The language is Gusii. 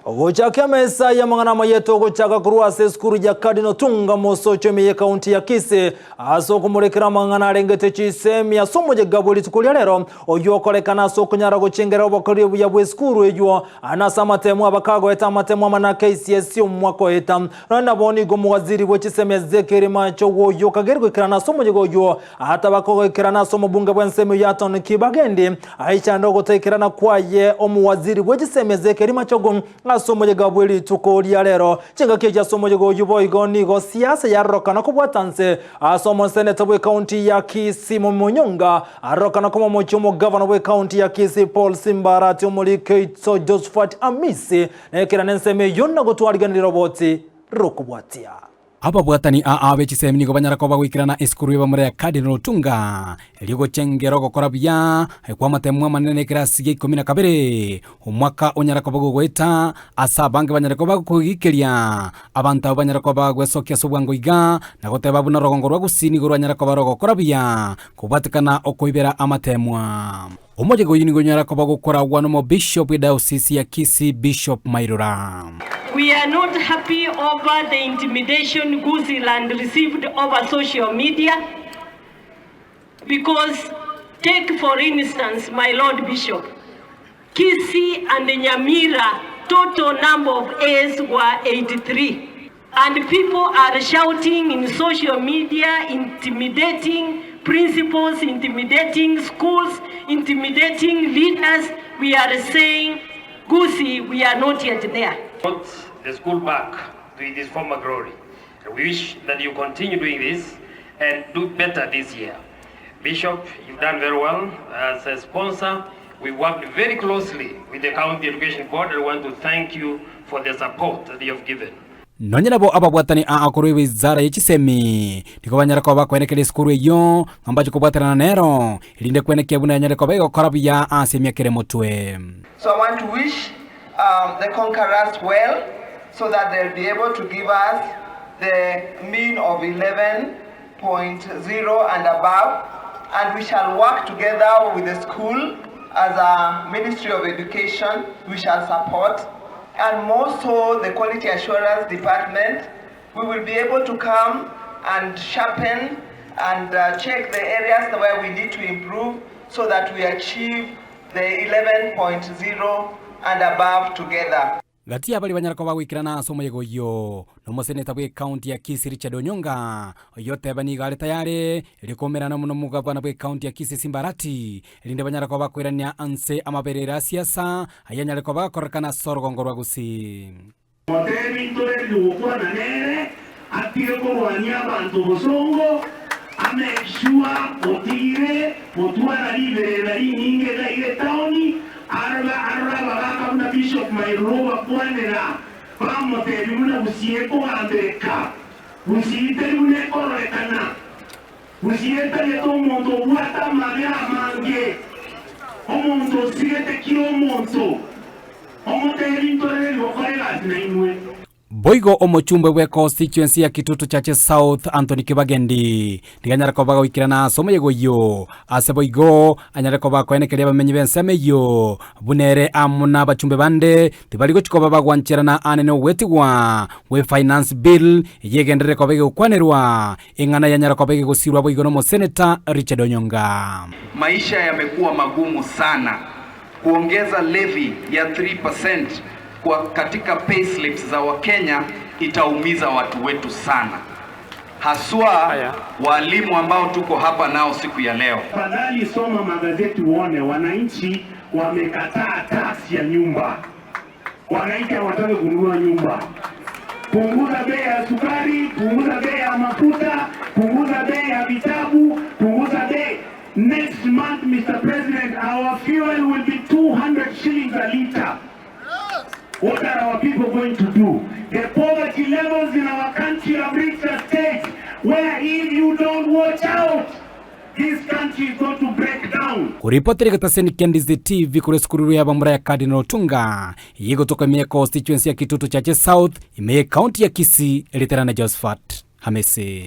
Gochaka emesa y'amang'ana amaya togochaka korwa ase esukuru ya Cardinal Tunga mosocho ime y'ekaunti ya Kisii ase okomorekera amang'ana arengete chisemi ase omoyega bwe rituko ria rero oyio okorekana ase okonyara gochengera obokori obuya bw'esukuru eyio na ase amatemu abakagoeta amatemu amana KCSE omwaka oeta Nonya nabo nigo omowaziri bwe chisemi Ezekiel Machogu oyio okageire goikerana ase omoyega oyio ataba kogoikerana ase omobunge bw'ensemo eyio Anthony Kibagendi Aichande ogotaikerana kwaye omowaziri bwe chisemi Ezekiel Machogu ase omoyega bwe rituko ria rero. Chingaki echi ase omoyega oyio boigo nigo siasa yarorokana kobwata nse ase omoseneta bwe county ya Kisii Munyonga arorokana koba omochie omogavana bwe county ya Kisii Paul Simbarati omorikeito Josphat Amisi nekera nensemo eyio na gotwariganiria roboti rokobwatia. Ababwatani aa be chisemi nigo banyara koba goikerana esukuru y'abamura ya Cardinal Otunga, erio gochengera ogokora buya kw'amatemo amanene na ekerasi gia ikomi na kabere, omwaka onyara koba gogoeta ase abange banyare koba koigikeria abanto abwo banyare koba gwesokia ase obwango iga, na goteba buna orogongo rwa Gusii nigo rwanyara koba rogokora buya kobwatekana okoibera amatemwa. Omoyega oyio nigo onyara koba gokoragwa nomobishop bw'edayosisi ya Kisii Bishop Mairura. We are not happy over the intimidation Gusiiland received over social media because take for instance my Lord Bishop, Kisii and Nyamira total number of A's were 83 and people are shouting in social media intimidating principals, intimidating schools, intimidating leaders, we are saying Gusii we are not yet there. Put the school back to its former glory. And we wish that you continue doing this and do better this year. Bishop, you've done very well as a sponsor. We worked very closely with the County Education Board and want to thank you for the support that you have given. Nonya nabo ababwatani aa korwa ewizara ye chisemi nigo banyare koba bakoenekeria esukuru eyio ng'a mbache kobwaterana nero, erinde kwenekia buna enyare koba egokora buya ase emiaka ere motwe. So I want to wish um, the conquerors well so that they'll be able to give us the mean of 11.0 and above and we shall work together with the school as a Ministry of Education we shall support and more so the Quality Assurance Department we will be able to come and sharpen and uh, check the areas where we need to improve so that we achieve the 11.0 and above together. Gati y'abaria banyare koba goikerana ase omoyega oyio nomoseneta bw'ecounty ya Kisii Richard Onyonga, oyio oteba nigo are tayari erio koumerana amo nomogabana bw'ecounty ya Kisii Simba Arati, erinde banyare koba bakoirania nse amaberero a siasa ayio anyare koba gakorekana ase orogongo rwa Gusii. Motebi ntorerire gokwana nere, atige korwania abanto bosongo, amake sure otigire gotwara riberera rinyinge iga iga etaoni, arore arore abagaka buna Bishop Mairura obakwanera, bamotebi buna Gusii ekogambeka, Gusii teri buna ekororekana, Gusii etagete omonto obwate amabera amange, omonto osigete kira omonto. Omotebi ntorere rigokora egasi nainwe. Boigo omochumbe bwe constituency ya Kitutu Chache South Anthony Kibagendi nigo anyare koba goikerana ase omoyega oyio ase boigo anyare koba akoenekeria abamenyi b'ensemo eyio buna ere amo na abachumbe bande tibari gochi koba bagwancherana ane na ogwetigwa gwe finance bill eyio egenderere koba egokwanerwa eng'ana yanyara koba egegosirwa boigo na omoseneta Richard Onyonga. Maisha yamekuwa magumu sana. Kuongeza levy ya 3% kwa katika payslips za Wakenya itaumiza watu wetu sana, haswa walimu ambao tuko hapa nao siku ya leo. Tafadhali soma magazeti uone wananchi wamekataa tax ya nyumba. Wananchi hawataki kununua nyumba. Punguza bei ya sukari, punguza bei ya mafuta, punguza bei ya vitabu, punguza bei. Next month, Mr. President, our fuel will be 200 shillings a liter. What are our people going to do? The poverty levels in our country have reached a stage where if you don't watch out, this country is going to break down. Koripotera egetaseni kia Ndizi TV korwa esukuru y'abamura ya Cardinal Otunga, eyio egotoka ime ye constituency ya Kitutu Chache South, ime ye county ya Kisii, eriterane Josephat Hamisi.